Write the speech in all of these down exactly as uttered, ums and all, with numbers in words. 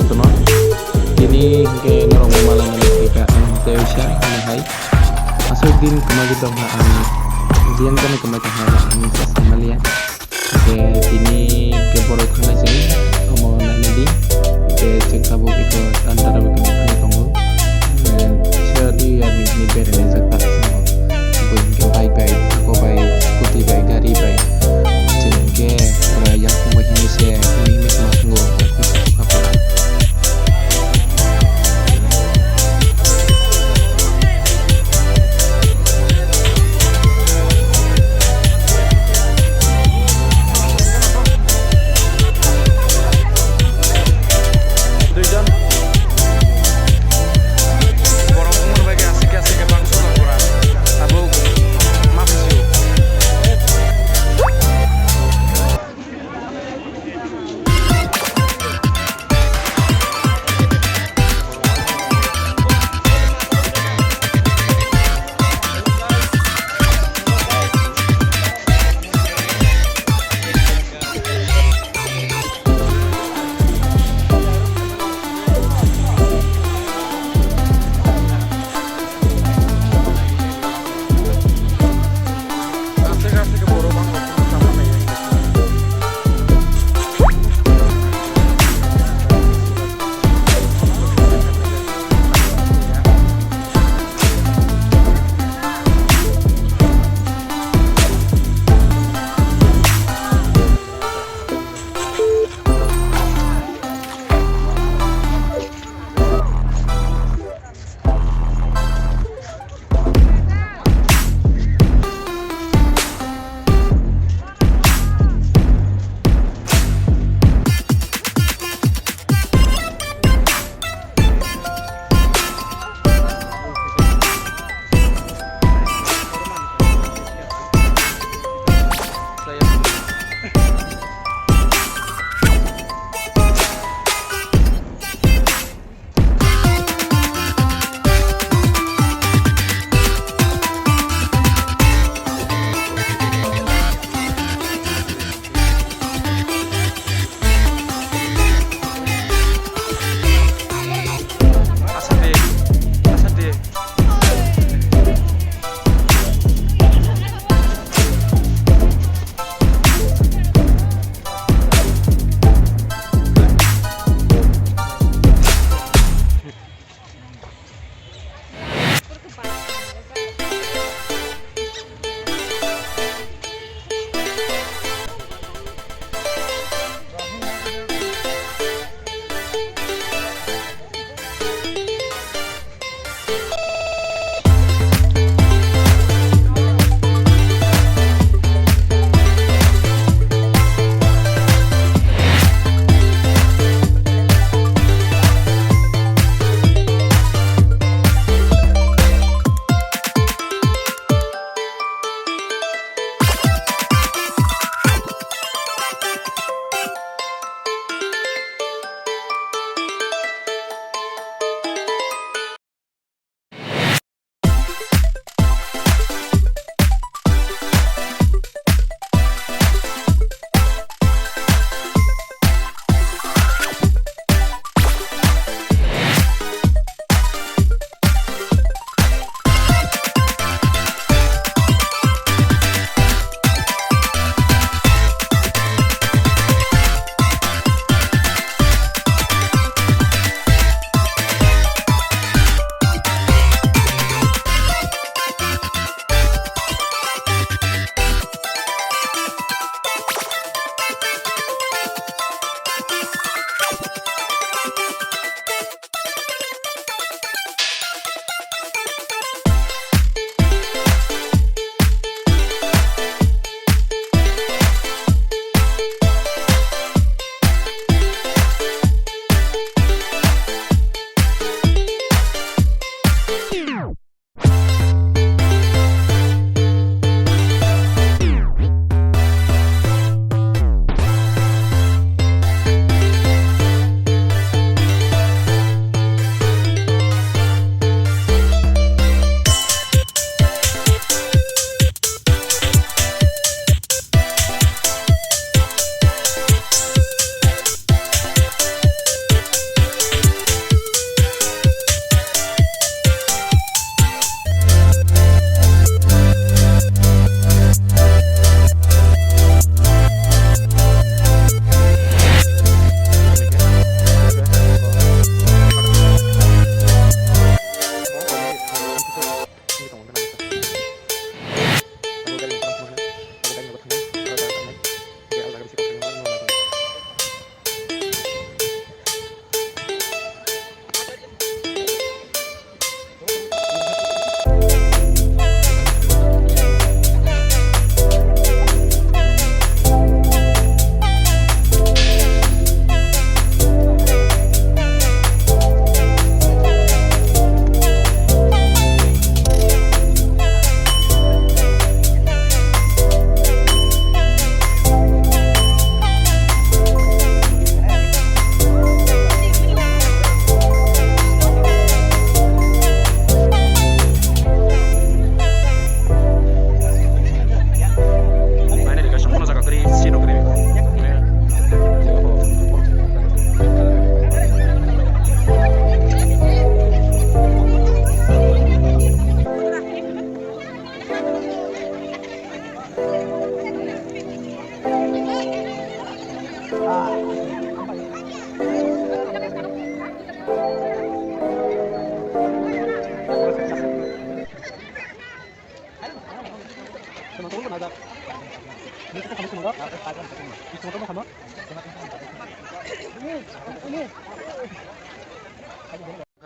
Tini hingke norok bo malainani khe ang tei uaisa hwnwi hai. Aswk din kwmagwi tongkha ang, biyang jani kwmai tongkha ang sa saimaliya. Hingke tini hingke borok thangnai chwng omo nainani di. Hingke chwng tabuk eko tantara bai kwmai thangwi tongo. Hingke kisa di yarni hwnwi berainai jak tak chwng. Bo hingke bike bai, abo bai, scooty bai, gari bai. Chwng hingke pura yakung bai himwi se himwi himwi tongma tongo.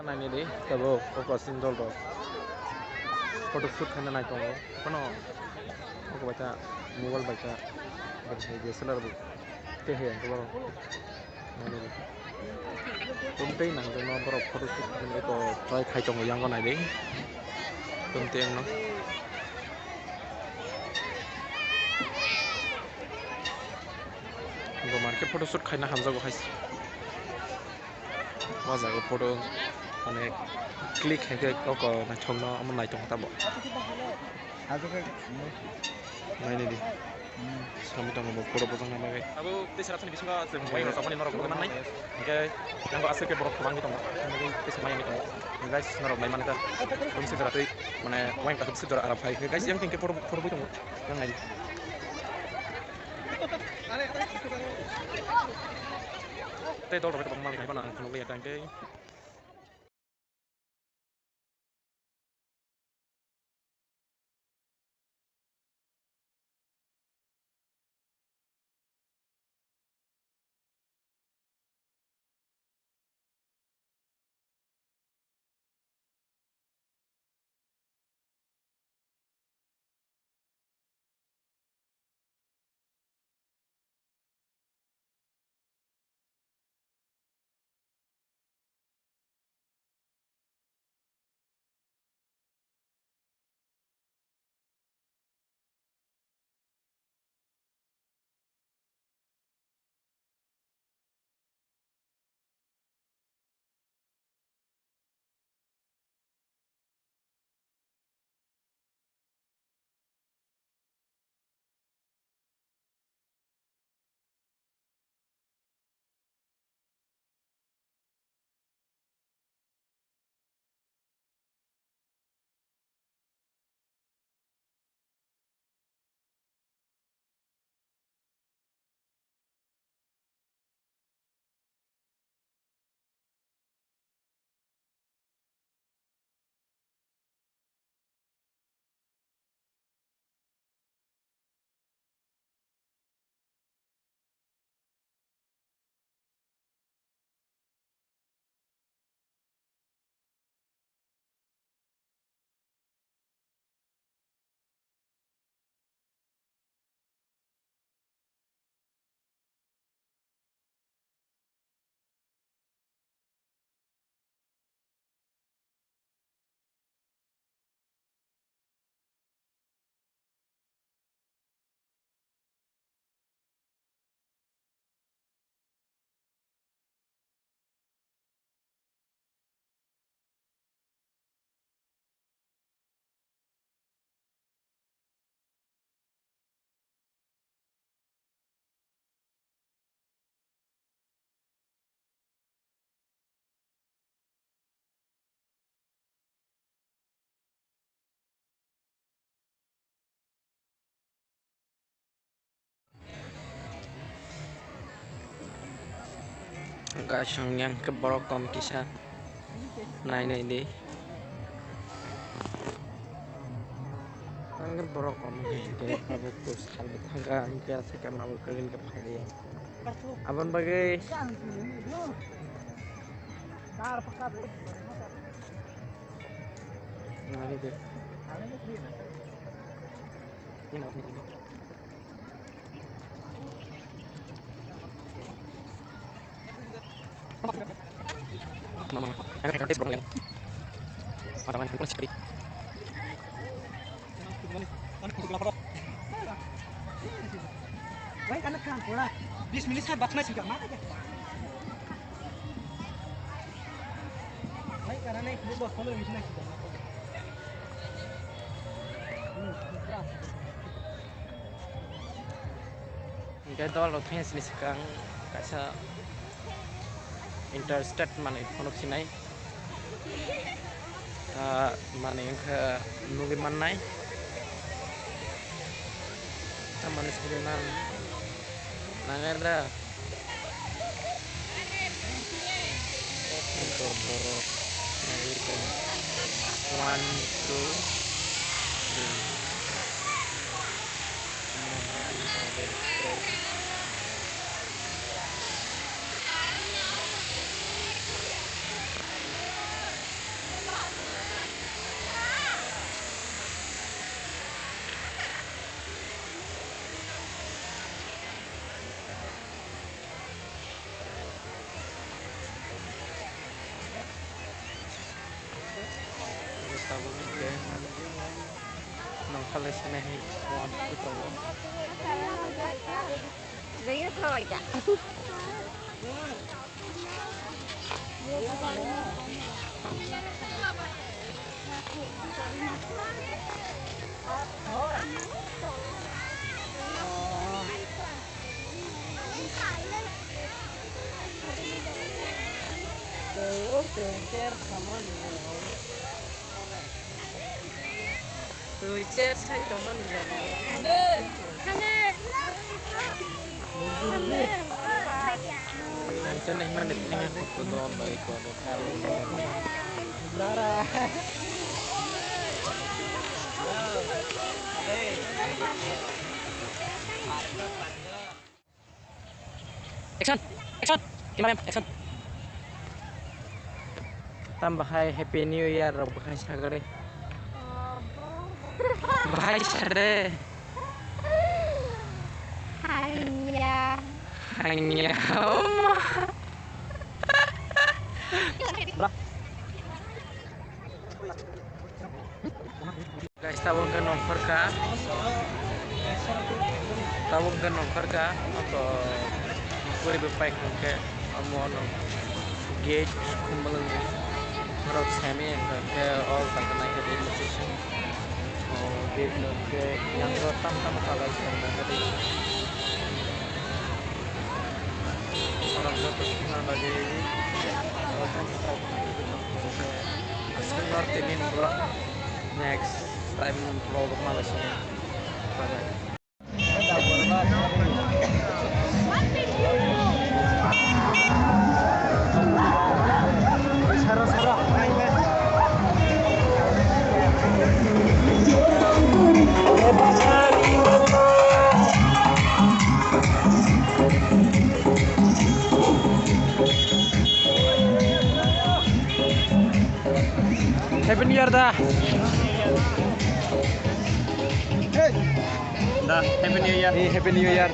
Naini di, tabo oko sindol rok photo shoot khaina nai tongo. Kono oko bacha mobile bacha, D S L R bo tei hai ang tongo. Tumtei nangjakno borok photo shoot khainai try khai tongo, yango naidi. Tumtei wngno. Bo marke photo shoot khaina hamjago hai. O jaga photo mane click hai khe koko naithokno omo naitongo tamo. Naini di. Sami tongo bo photo bojongna bagwi. Abo tei sara thani bisingo chwng wai rok tongmani norok nugwi mannai. Hingke yango aswk khe borok kwbangwi tongo. Nugwi tei samai wngwi tongo. Guys, norok nai mani ta. Rum sijora tei mane wai kathok sijora aram phai. Guys, yang tingke photo photo bui tongo. Yang nai. Tei dol rok bai tongo malik hai bana ang phunukliya tang tei. Gasong yang ke borok kom kisa nai nai di. Ang ke borok kom nai di, abo tu sal thangka, ang ke asa kamera bo kagin ke phai di. Abon bagwi. Nai di. Wai kana kan pura bis minit sa bat mai sika ma. Wai kana ne bos pondro minit na sika. Hingke dol rok thangya sini swkang kaisa interstate manwi phunuk sinai, ah, manwi wngkha nugwi mannai. Ah, manwi sini nang nangai da. Borok nugwi tongo. One, two, three. Tabuk hwnkhe nongkhorlai sanai hai wan khe tongo. Twi chair sai tongmani jaga. Ang chan himani thani hukudon bai kodo. Action! Action! Cameraman, action! Tam bahai Happy New Year rok bahai sagari. Bahai sade. Hanya. Hanya. Guys, tabuk hwnkhe nongkhorkha. Tabuk hwnkhe nongkhorkha. Abo puri bo paikha hwnkhe amo no gate khumlwng norok semi hwnkhe o jaga naikhe railway station. O gate no hwnkhe yang o tam tam kalai swnamjak. Norok joto swnam bagwi. Norok tini vlog next time vlog malai sini. Bye bye. Happy New Year da. Da, Happy New Year. Hey, Happy New Year.